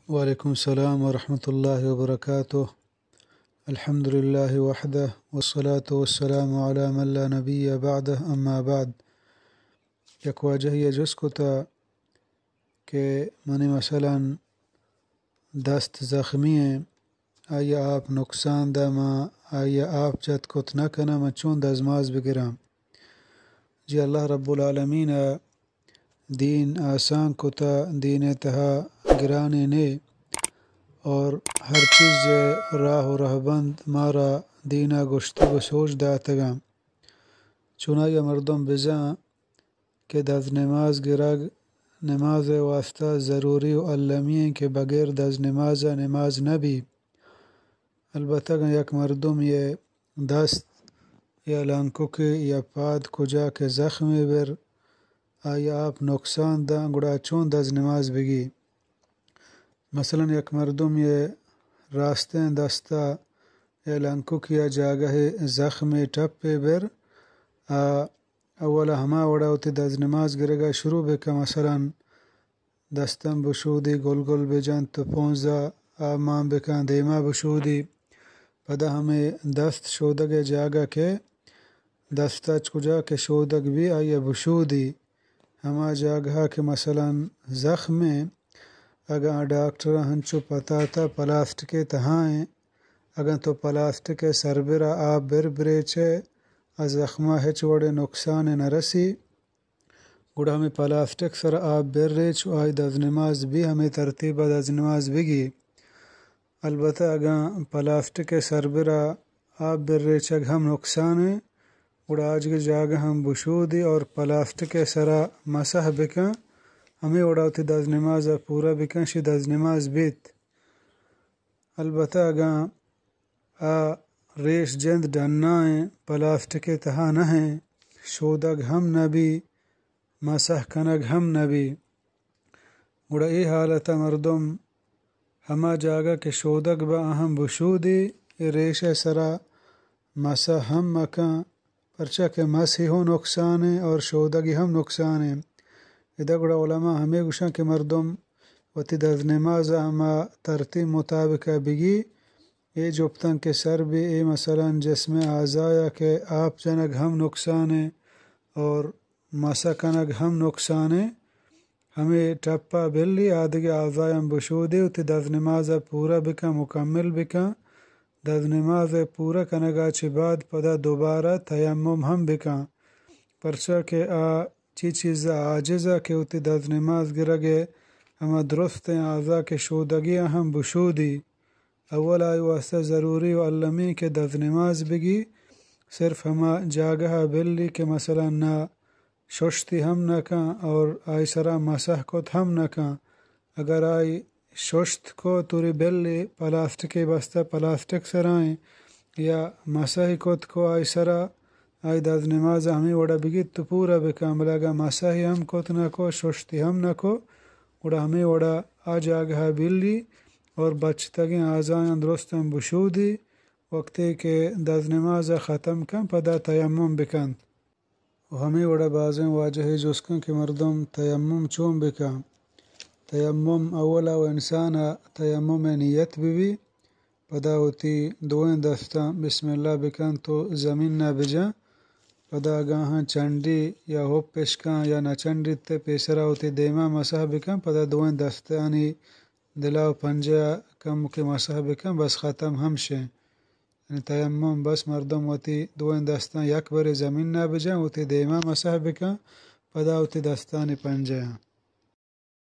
وعلیکم السلام ورحمۃ اللہ وبرکاتہ۔ الحمد للہ وحدہ والصلاة والسلام علی من لا نبی بعدہ، اما بعد۔ یک واجہی ءَ جست کتا کہ منی مثلاً دست زخمی ایں، آئی ءَ آپ نقصان دا، ما آئی ءَ آپ جت کت نہ کناں، من چون دزنماز بگراں؟ جی، اللہ رب العالمین ءَ دین آسان کتا، دین ءِ تہا گرانی نے، اور ہر چیز ءِ راہ و رہبند مارا دین ءَ گوشتگ و سوج داتگاں۔ چونائی ءَ مردم بزاں کہ دزنماز گرگ نماز ءِ واسطہ ضروری و المی ایں کہ بغیر دزنماز ءَ نماز نہ بی۔ البتہ اگاں یک مردم ءِ دست یا لنککے یا پاد کجا کہ زخمے بر، آئی ءَ آپ نقصان داں، گڑا چون دزنماز بگی؟ مثلاً یک مردم ءِ راستیں دست ءَ یا لنکک یا جاگہے زخمے ٹپے بر، آ اولا ہما وڑا وتی دزنماز گرگا شروع بکن، مثلاً دستاں بشودی، گل گل بجنت، پونزا آ مان بکن، دیما بشودی۔ پدا ہمے دست شودگ ءِ جاگہ کہ دست ءَ کجا کہ شودگ بی، آئی ءَ بشودی۔ ہما جاگہ کہ مثلاً زخم ایں، اگاں ڈاکٹر ہنچو پتاتا پلاسٹک ءِ تہا ایں، اگاں تو پلاسٹک ءِ سربرا آپ بر بریچے، آ زخم ءَ ہچ وڑیں نقصانے نہ رسی۔ گڑا ہمے پلاسٹک سرا آپ بر ریچ و آئی دزنماز بی، ہمے ترتیب ءَ دزنماز بگی۔ البتہ اگاں پلاسٹک ءِ سربرا آپ بر ریچگ ہم نقصان ایں، گڑا آجگ جاگہ ہم بشودی اور پلاسٹک ءِ سرا مسح بکن، ہمے وڑا وتی دزنماز ءَ پورا بکن، شی دزنماز بیت۔ البتہ اگاں آ ریش جند ڈنا ایں، پلاسٹک ءِ تہا نہ ایں، شودگ ہم نہ بی، مسح کنگ ہم نہ بی، گڑا اے حالت ءَ مردم ہما جاگہ کہ شودگ با آہاں بشودی، اے ریش ءِ سرا مسح ہم مکن، پرچا کہ مسحی ہوں نقصان ایں اور شودگی ہم نقصان ایں۔ ادا گڑا علماء ہمے گوشاں کہ مردم وتی دزنماز ءَ ہما ترتیب مطابق ءَ بگی، اے جپتاں کہ سر بی، اے مثلاً جسم ءِ اعضایا کہ آپ جنگ ہم نقصان ایں اور مسح کنگ ہم نقصان ایں۔ ہمے ٹپا بلی، آدگہ اعضایاں بشودی، وتی دزنماز ءَ پورا بکن، مکمل بکن۔ دزنماز ءِ پورا کنگا چہ بعد پدا دوبارہ تیمم ہم بکن، پرچا کہ آ چی چیز ءَ عاجز ءَ کہ وتی دزنماز گرگ ءِ ہما درستیں اعضا کہ شودگی آں ہم بشودی۔ اول آئی واسطہ ضروری و المی کہ دزنماز بگی، صرف ہما جاگہ ءَ بلی کہ مثلاً نہ ششتی ہم نہ کن اور آئی سرا مسح کت ہم نہ کن۔ اگر آئی ششت کو توری بلی، پلاسٹکے بستہ، پلاسٹک سرا ایں یا مسحی کت کو آئی سرا، آئی دزنماز ہمے وڑا بگیت تو پورا بکن، بلے اگاں مسحی ہم کت نہ کو، ششتی ہم نہ کو، گڑا ہمے وڑا آ جاگہ ءَ بلی اور بچتگیں اعضایاں درستاں بشودی، وقتے کہ دزنماز ءَ ختم کن، پدا تیمم بکنت۔ و ہمے وڑا بازیں واجہے جست کن کہ مردم تیمم چون بکن؟ تیمم اولا و انسان ءَ تیمم ءِ نیت بہ بی، پدا وتی دوئیں دستاں بسم اللہ بکنت و زمین ءَ بجن، پدا اگاں آہاں چنڈی یا ہپ اشکن یا نہ چنڈیت، پیسرا وتی دیما مسح بکن، پدا دوئیں دستانی دلا و پنجہ ءَ کمکے مسح بکن، بس ختم ہمشیں۔ یعنی تیمم بس مردم وتی دوئیں دستاں یک برے زمین ءَ بجن، وتی دیما مسح بکن، پدا وتی دستانی پنجہ ءَ۔